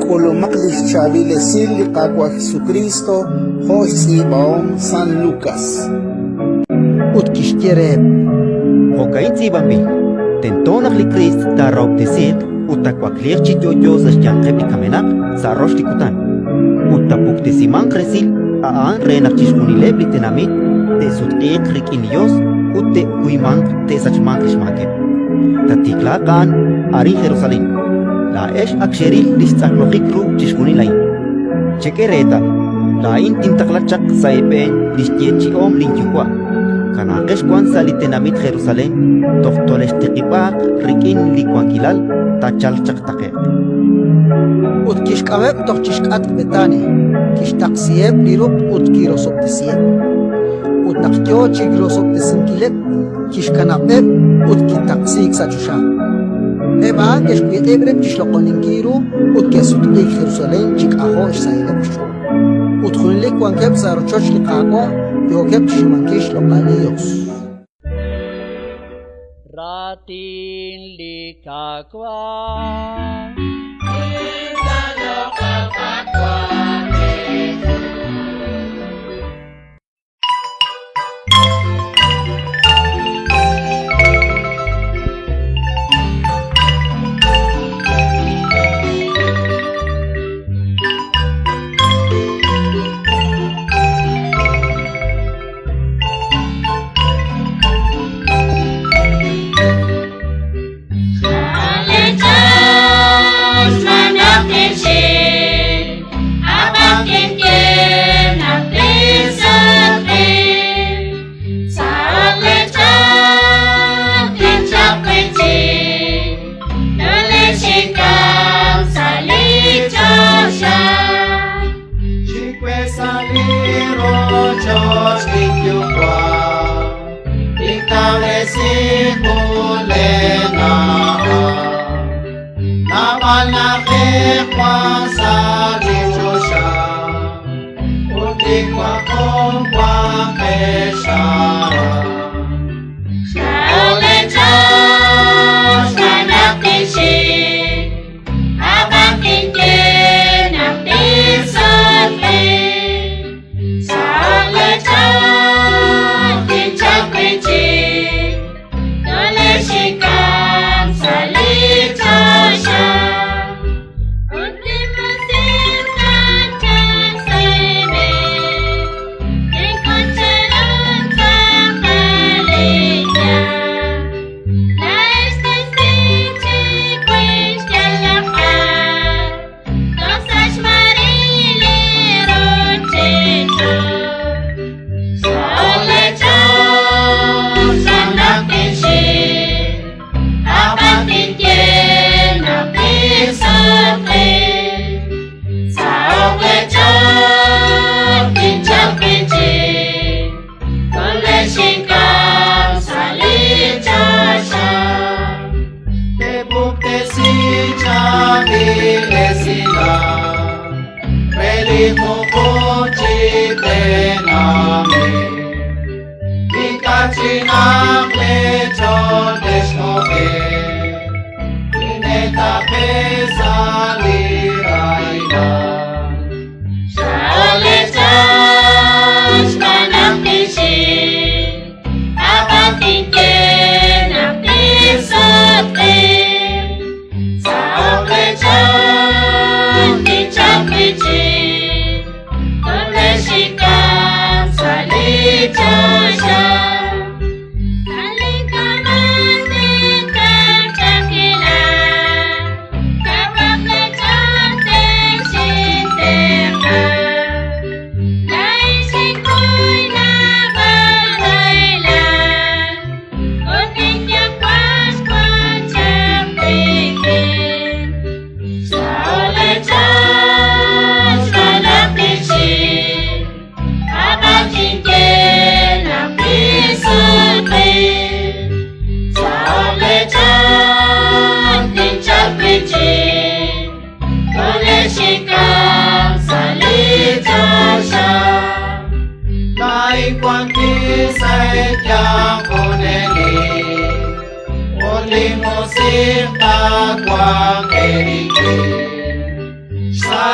K'ulumaq li xchaab'il esil li Qaawa' Jesukriist jo' xtz'iib'ahom San Lukas. Ut kixye reheb': Jo'ka'in tz'iib'anb'il: Tento naq li Kriist taarahob'tesiiq ut taawakliiq chi yo'yo sa' xyanqeb' li kamenaq sa' rox li kutan, ut taapuktesimanq resil a'an re naq chixjunileb' li tenamit te'sutq'iiq rik'in li Yos ut te'kuymanq te'sachmanq li xmaakeb'. Taatiklaaq a'an arin Jerusalén. Laa'ex ak xeril li xtz'aqlojik ru chixjunil a'in. Chek'e reetal, laa'in tintaqla chaq sa' eeb'een li xyeechi'om linYuwa'. Kanaaqex wan sa' li tenamit Jerusalén toj tolextiqib'aaq rik'in li wankilal taachalq chaq taqe'q. Ut kixk'ameb' toj chi xk'atq Betania, kixtaqsiheb' li ruq' ut kirosob'tesiheb'. Ut naq yo chi rosob'tesinkileb', kixkanab'eb' ut kitaqsiik sa' choxa. Eb' a'an ke'xwiq'ib' rib' chi xloq'oninkil ru ut ke'sutq'iik Jerusalén chi k'ajo' xsahileb' xch'ool. Ut junelik wankeb' sa' rochoch li Qaawa', yookeb' chi xnimankil xloq'al li Yos. Raatin li Qaawa'.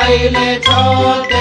Xsahil eech'ool.